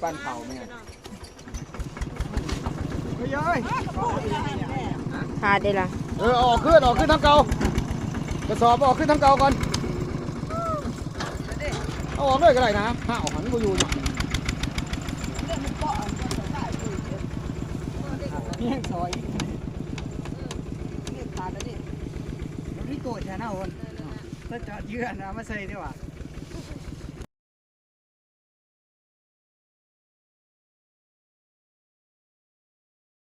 ປັ້ນເຂົ້າແມ່ນ ຂາດເດ້ລະ. ເອີ ເອົາອອກຄືນ ເອົາອອກຄືນທາງເກົ່າ ກະສອບເອົາອອກຄືນທາງເກົ່າກ່ອນ ເອົາອອກເລີຍກະໄດ້ນະ ຫາວຫັ້ນບໍ່ຢູ່ເນາະ ຍັງຊອຍ ນີ້ຂາດແລ້ວນີ້ ມັນມີໂກດຊະນະ ເພິ່ນ ເພິ່ນຈອດເຮືອນເອົາມາໃສ່ເດ້ວ່າ.